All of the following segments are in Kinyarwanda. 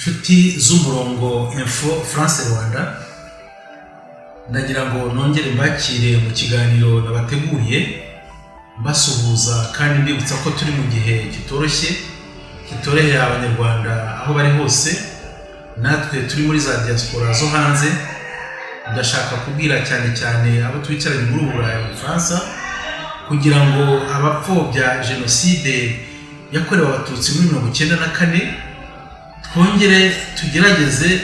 Inshuti z'umurongo Info France Rwanda, ndagira ngo nongere mbakire mu kiganiro nabateguriye, mbasuhuza kandi mbibutsa ko turi mu gihe kitoroshye, kitorohera Abanyarwanda aho bari hose, natwe turi muri za diaspora zo hanze. Ndashaka kubwira cyane cyane abo twicaranye muri ubu Burayi, mu Bufaransa, kugira ngo abapfobya Jenoside yakorewe Abatutsi muri 94 twongere tugerageze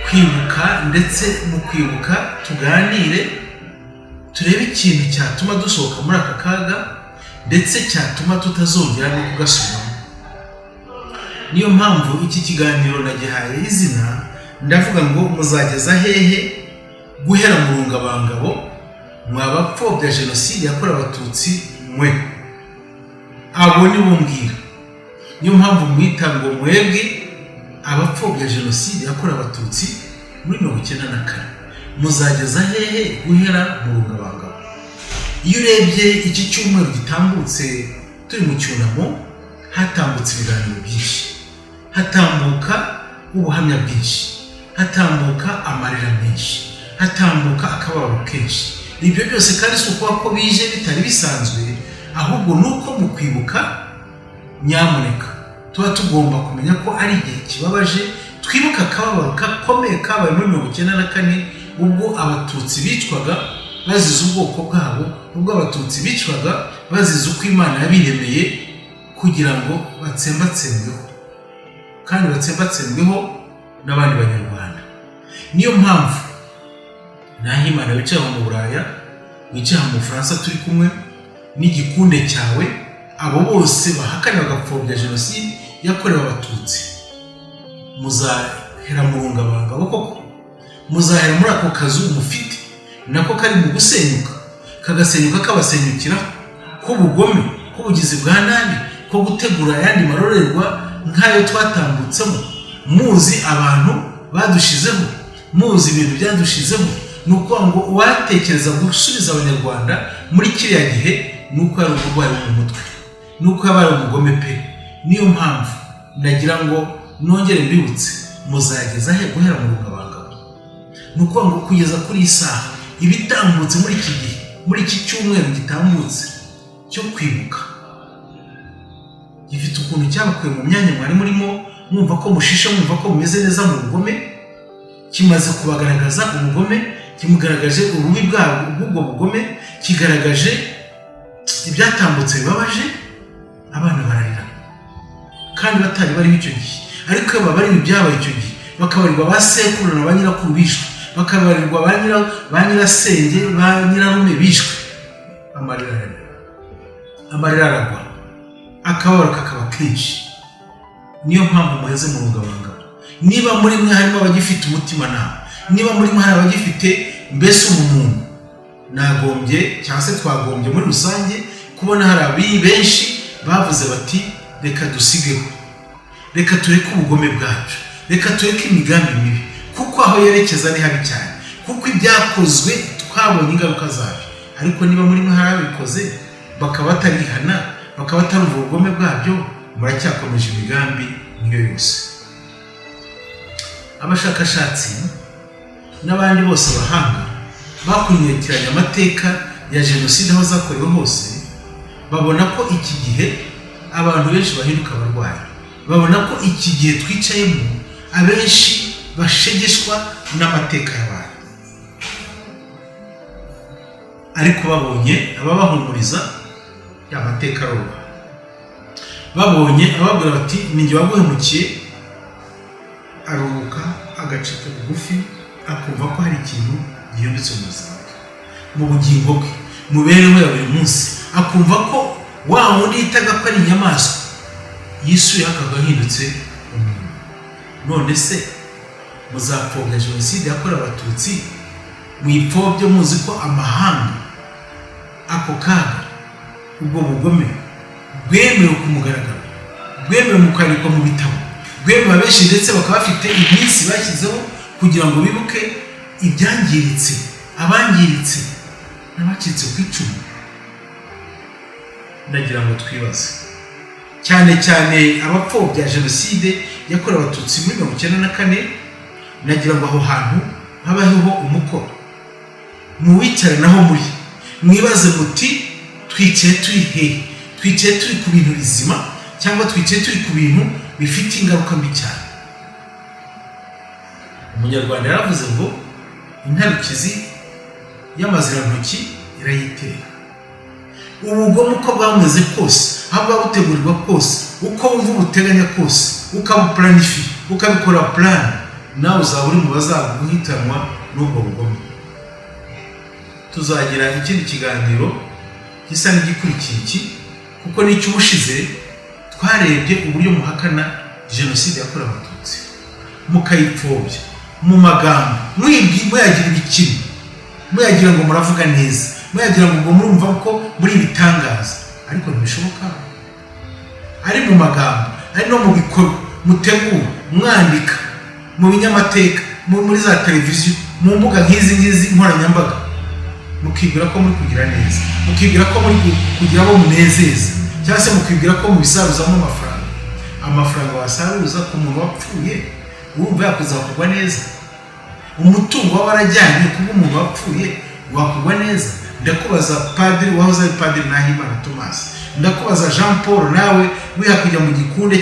kwibuka, ndetse mu kwibuka tuganire, turebe ikintu cyatuma dusohoka muri aka kaga, ndetse cyatuma tutazongera no kugasubiramo. Niyo mpamvu iki kiganiro nagihaye izina, ndavuga ngo: "Muzageza hehe guhera mu rungabangabo, mwabapfobya Jenoside yakorewe Abatutsi mwe?" Abo ni bo mbwira. Niyo mpamvu mwita ngo mwebwe abapfobya Jenoside yakorewe Abatutsi muri 94, muzageza hehe guhera mu rungabangabo? Iyo urebye iki cyumweru gitambutse turi mu cyunamo, hatambutse ibiganiro byinshi, hatambuka ubuhamya bwinshi, hatambuka amarira menshi, hatambuka akababaro kenshi. Ibyo byose kandi si ukuba ko bije bitari bisanzwe, ahubwo ni uko mu kwibuka, nyamuneka, tuba tugomba kumenya ko ari igihe kibabaje. Twibuka akababaro gakomeye kabaye muri 94, ubwo Abatutsi bicwaga bazize ubwoko bwabo, ubwo Abatutsi bicwaga bazize uko Imana yabiremeye, kugira ngo batsembatsembweho kandi batsembatsembweho n'abandi Banyarwanda. Niyo mpamvu Nahimana wicaye aho mu Buraya, wicaye mu Bufaransa, turi kumwe n'igikunde cyawe, abo bose bahakana bagapfobya Jenoside yakorewe Abatutsi, muzahera mu rungabangabo koko? Muzahera muri ako kazu mufite, nako kari mu gusenyuka, kagasenyuka kabasenyukiraho, k'ubugome, k'ubugizi bwa nabi, ko gutegura ayandi marorerwa nk'ayo twatambutsemo, muzi abantu badushizeho, muzi ibintu byadushizeho? Ni ukuvuga ngo uwatekereza gusubiza Abanyarwanda muri kiriya gihe ni uko yari umurwayi wo mu mutwe, ni uko yabaye umugome pe. Niyo mpamvu nagira ngo nongere mbibutse: muzageza he guhera mu rungabangabo? Ni ukuvuga ngo kugeza kuri iyi saha, ibitambutse muri iki gihe, muri iki cyumweru gitambutse cyo kwibuka, gifite ukuntu cyabakuye mu myanya mwari murimo, mwumva ko mushisha, mwumva ko mumeze neza mu bugome. Kimaze kubagaragaza ubugome, kimugaragaje ububi bwabwo bw'ubwo bugome, kigaragaje ibyatambutse bibabaje. Abana bararira kandi batari bariho icyo gihe, ariko iyo babariwe ibyabaye icyo gihe, bakabarirwa ba sekuru na ba nyirakuru bishwe, bakabarirwa ba nyirasenge, ba nyirarume bishwe, amarira ararira, amarira aragwa, akababaro kakaba kenshi. Niyo mpamvu muheze mu rungabangabo. Niba muri mwe harimo abagifite umutimanama, niba muri mwe hari abagifite mbese ubumuntu, nagombye cyangwa se twagombye muri rusange kubona hari abi benshi bavuze bati: "Reka dusigeho, reka tureke ubugome bwacu, reka tureke imigambi mibi, kuko aho yerekeza ni habi cyane, kuko ibyakozwe twabonye ingaruka zabyo." Ariko niba muri mwe hari ababikoze bakaba batarihana, bakaba batarumva ubugome bwabyo, muracyakomeje imigambi nk'iyo yose. Abashakashatsi n'abandi bose, abahanga bakurikiranye amateka ya jenoside aho zakorewe hose, babona ko iki gihe abantu benshi bahinduka abarwayi. Babona ko iki gihe twicayemo abenshi bashegeshwa n'amateka y'abantu, ariko babonye ababahumuriza, amateka aroroha. Babonye ababwira bati: "Ni njye waguhemukiye", aruhuka, agacika bugufi, akumva ko hari ikintu gihindutse mu buzima bwe, mu bugingo bwe, mu mibereho ya buri munsi, akumva ko wa wundi yitaga ko ari inyamaswa yisuye, akaba ahindutse umuntu. None se muzapfobya Jenoside yakorewe Abatutsi, muyipfobye muzi ko amahanga ako kaga, ubwo bugome bwemewe ku mugaragaro, bwemewe mu kwandikwa mu bitabo, bwemewe abenshi, ndetse bakaba bafite iminsi bashyizeho kugira ngo bibuke ibyangiritse, abangiritse n'abacitse ku icumu? Ndagira ngo twibaze. Cyane cyane abapfobya jenoside yakorewe Abatutsi muri 94, nagira ngo aho hantu habaheho umukoro muwicare naho muri mwibaze muti: "Twicaye turi hehe? Twicaye turi ku bintu bizima cyangwa twicaye turi ku bintu bifite ingaruka mbi cyane?" Umunyarwanda yaravuze ngo intarukizi y'amazirantoki irayitera. Ubugome uko bwameze kose, aho bwaba butegurirwa kose, uko wumva ubuteganya kose, ukabuplanifie, ukabikora plan, nawe uzaba uri mu bazaguhitanwa n'ubwo bugome. Tuzagira ikindi kiganiro gisa n'igikurikiye iki, kuko n'icy'ubushize twarebye uburyo muhakana jenoside yakorewe Abatutsi, mukayipfobya mu magambo, muyagira ibikino, muyagira ngo muravuga neza, muyagira ngo ubwo murumva ko muri ibitangaza, ariko ntibishoboka. Ari mu magambo, ari no mu bikorwa mutegura, mwandika mu binyamateka, muri za televiziyo, mu mbuga nk'izi ngizi nkoranyambaga, mukibwira ko muri kugira neza, mukibwira ko muri kugira abo munezeza, cyangwa se mukibwira ko mubisaruzamo amafaranga. Amafaranga wasaruza ku muntu wapfuye, urumva yakuzakugwa neza? Umutungo waba warajyanye kuba umuntu wapfuye wakugwa neza? Ndakubaza padiri wahoze ari Padiri Nahimana Thomas, ndakubaza Jean Paul, nawe wiha kujya mu gikunde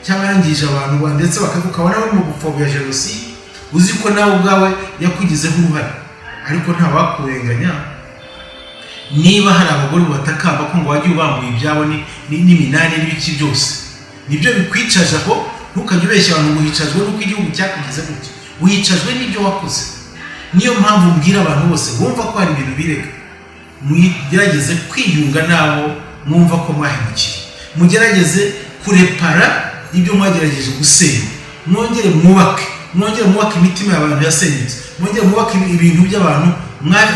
cy'abarangije abantu, ndetse ukabona uri mu gupfobya jenoside, uzi ko nawe ubwawe yakugizeho uruhare, ariko ntawakurenganya. Niba hari abagore batakamba ko ngo wajye ubambuye ibyabo n'iminani n'ibiki byose, nibyo bikwicaje aho. Ntukajye ubeshya abantu ngo uhicajwe n'uko igihugu cyakugize gutya, wicajwe n'ibyo wakoze. Niyo mpamvu mbwira abantu bose bumva ko hari ibintu birega: mugerageze kwiyunga n'abo mwumva ko mwahemukiye, mugerageze kurepara ibyo mwagerageje gusenya, mwongere mwubake, mwongere mwubake imitima y'abantu yasenyutse, mwongere mwubake ibintu by'abantu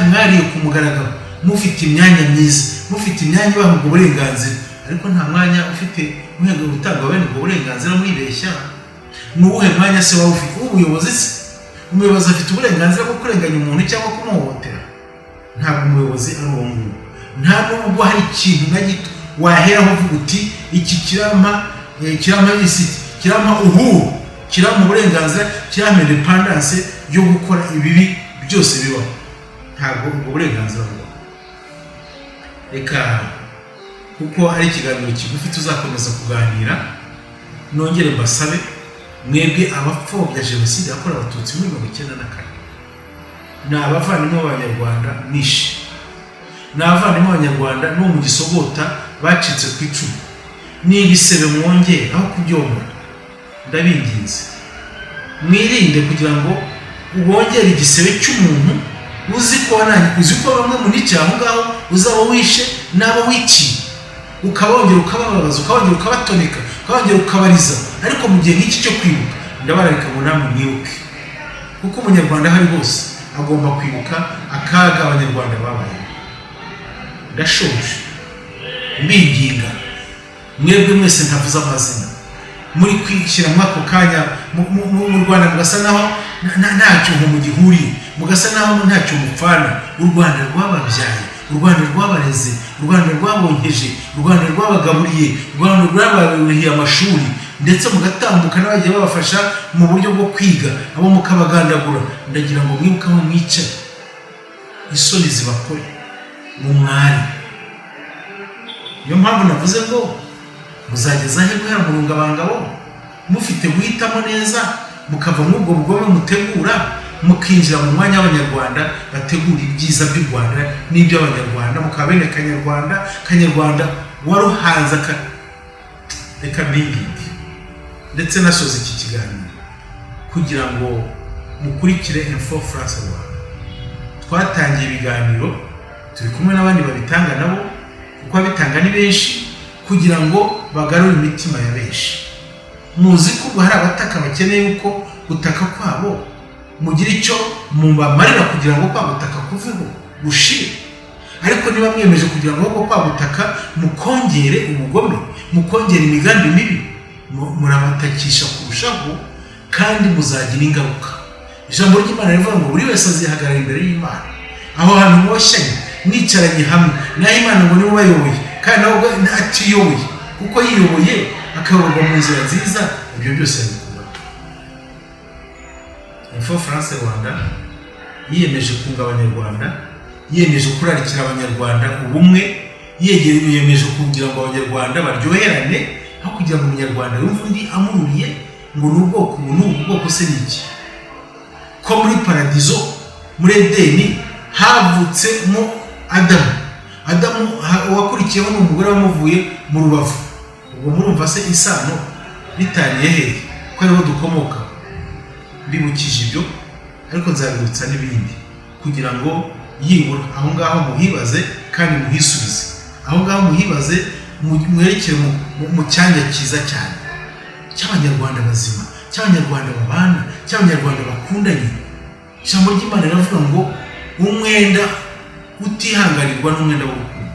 mwariye ku mugaragaro, mufite imyanya myiza, mufite imyanya ibaha ubwo burenganzira. Ariko nta mwanya ufite uhembwa gutanga bene ubwo burenganzira. Mwibeshya. Ni uwuhe mwanya se waba ufite uw'ubuyobozi se? Umuyobozi afite uburenganzira bwo kurenganya umuntu cyangwa kumuhohotera? Ntabwo umuyobozi ari uwo nguwo. Nta nubwo hari ikintu na gito waheraho uvuga uti: "Iki kirampa isi, kirampa uhuru, kirampa uburenganzira, kirampa indépendance yo gukora ibibi byose bibaho." Ntabwo ubwo burenganzira bubaho. Reka, kuko ari ikiganiro kigufi tuzakomeza kuganira, nongere mbasabe mwebwe abapfobya jenoside yakorewe Abatutsi muri 94. Ni abavandimwe b'Abanyarwanda mwishe, ni abavandimwe b'Abanyarwanda n'uwo mu gisogota bacitse ku icumu. Ni ibisebe mwongera aho kubyomora. Ndabinginze, mwirinde kugira ngo wongere igisebe cy'umuntu uzi ko wananye, uzi ko bamwe municaye aho ngaho uzaba wishe n'abo wiciye, ukabongera ukabababaza, ukabongera ukabatoneka, ukabongera ukabariza. Ariko mu gihe nk'iki cyo kwibuka, ndabararika ngo namwe mwibuke, kuko Umunyarwanda aho ari hose agomba kwibuka akaga Abanyarwanda babayemo. Ndashoje mbinginga mwebwe mwese ntavuze amazina, muri kwishyira muri ako kanya mu Rwanda, mugasa naho nta cyungo mugihuriye, mugasa naho ntacyo mupfana. U Rwanda rwababyaye, u Rwanda rwabareze, u Rwanda rwabonkeje, u Rwanda rwabagaburiye, u Rwanda rwababuriye amashuri, ndetse mugatambuka n'abagiye babafasha mu buryo bwo kwiga, abo mukabagandagura. Ndagira ngo mwibuke aho mwicaye, isoni zibakore mu mwari. Niyo mpamvu navuze ngo muzageza he guhera mu rungabangabo, mufite guhitamo neza, mukava muri ubwo bugome mutegura, mukinjira mu mwanya w'Abanyarwanda bategura ibyiza by'u Rwanda n'iby'Abanyarwanda, mukaba bene Kanyarwanda, Kanyarwanda waruhanze aka. Reka mbinginge, ndetse nasoza iki kiganiro, kugira ngo mukurikire Info France Rwanda. Twatangiye ibiganiro turi kumwe n'abandi babitanga nabo, kuko abitanga ni benshi, kugira ngo bagarure imitima ya benshi. Muzi ko ubu hari abataka bakeneye yuko gutaka kwabo mugira icyo mubamarira kugira ngo kwa gutaka kuveho, gushire. Ariko niba mwiyemeje kugira ngo ahubwo kwa gutaka mukongere ubugome, mukongere imigambi mibi, murabatakisha kurushaho kandi muzagira ingaruka. Ijambo ry'Imana rivuga ngo buri wese azihagarara imbere y'Imana. Aho hantu mwoshyanye, mwicaranye hamwe naho Imana ngo niwe ubayoboye, kandi nawe ubwo atiyoboye. Kuko yiyoboye, akayoborwa mu nzira nziza, ibyo byose yabikuraho. Info France Rwanda yiyemeje kunga Abanyarwanda, yiyemeje kurarikira Abanyarwanda ubumwe, yiyemeje kugira ngo Abanyarwanda baryoherane, aho kugira ngo Umunyarwanda yumve undi amururiye ngo ni ubwoko ubu n'ubu. Bwoko se ni iki, ko muri paradizo, muri Edeni, havutsemo Adamu? Adamu uwakurikiyeho ni umugore wamuvuye mu rubavu. Ubwo murumva se isano bitaniye hehe, ko ariho dukomoka? Mbibukije ibyo, ariko nzabibutsa n'ibindi kugira ngo yibura aho ngaho muhibaze kandi muhisubize. Aho ngaho muhibaze, mwerekere mu cyanya cyiza cyane cy'Abanyarwanda bazima, cy'Abanyarwanda babana, cy'Abanyarwanda bakundanye. Ijambo ry'Imana riravuga ngo umwenda utihanganirwa n'umwenda w'urukundo,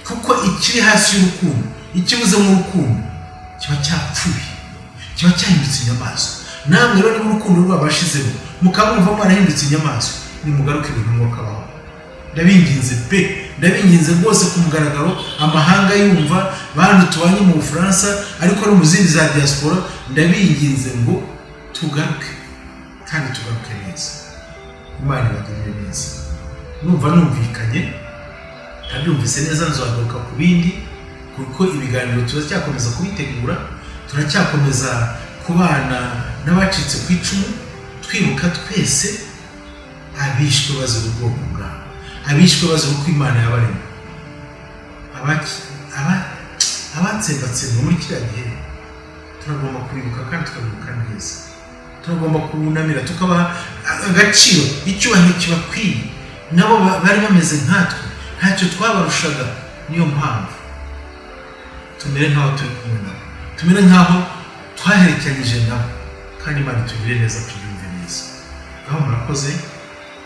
kuko ikiri hasi y'urukundo, ikibuze mu rukundo, kiba cyapfuye, kiba cyahindutse inyamaswa. Namwe rero, niba urukundo rwabashizemo, mukaba mwumva mwarahindutse inyamaswa, nimugaruke, ibintu mwuka baho. Ndabinginze pe, ndabinginze rwose ku mugaragaro, amahanga yumva, bantu tubanye mu Bufaransa ariko no mu zindi za diaspora, ndabinginze ngo tugaruke kandi tugaruke neza. Imana ibagirire neza. Numva numvikanye, ntabyumvise neza, nzagaruka ku bindi, kuko ibiganiro turacyakomeza kubitegura, turacyakomeza kubana n'abacitse ku icumu, twibuka twese abishwe bazira ubwoko bwabo, abishwe bazira uko Imana yabaremye, abatsembatsembwe muri kiriya gihe. Turagomba kubibuka kandi tukabibuka neza. Turagomba kubunamira, tukabaha agaciro, icyubahiro kibakwiye. Nabo bari bameze nkatwe, ntacyo twabarushaga. Niyo mpamvu tumere nk'aho turi kumwe nabo, tumere nk'aho twaherekeranyije nabo, kandi Imana itugire neza, tubyumve neza. Aho murakoze.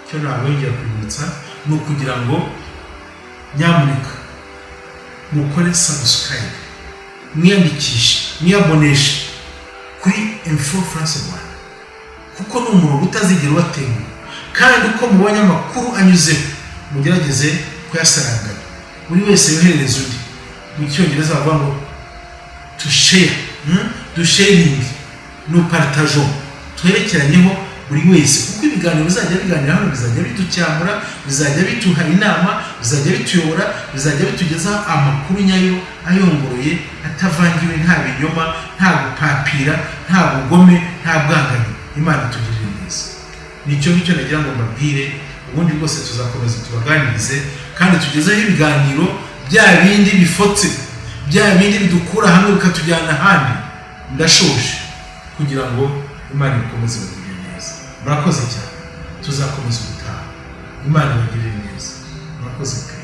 Icyo nabongera kwibutsa ni ukugira ngo nyamuneka mukore subscribe, mwiyandikishe, mwiyaboneshe kuri Info France Rwanda, kuko ni umurongo utazigera ubatenguha. Kandi uko mubonye amakuru anyuzeho, mugerageze kuyasaranganya, buri wese yoherereza undi. Mu Cyongereza bavuga ngo to share, To sharing, nous partageons. Twerekeranyeho buri wese, kuko ibiganiro bizajya biganira hano bizajya biducyamura, bizajya bituha inama, bizajya bituyobora, bizajya bitugezaho amakuru nyayo, ayongoroye, atavangiwe, nta binyoma, nta gupapira, nta bugome, nta bwanganyi. Imana itugirire neza. Nicyo ngicyo nagira ngo mbabwire. Ubundi rwose tuzakomeza tubaganirize kandi tugezeho ibiganiro bya bindi bifotse, bya bindi bidukura hamwe bikatujyana ahandi. Ndashoje kugira ngo Imana ikomeze ibagirire neza. Murakoze cyane, tuzakomeza ubutaha. Imana ibagirire neza, murakoze pe.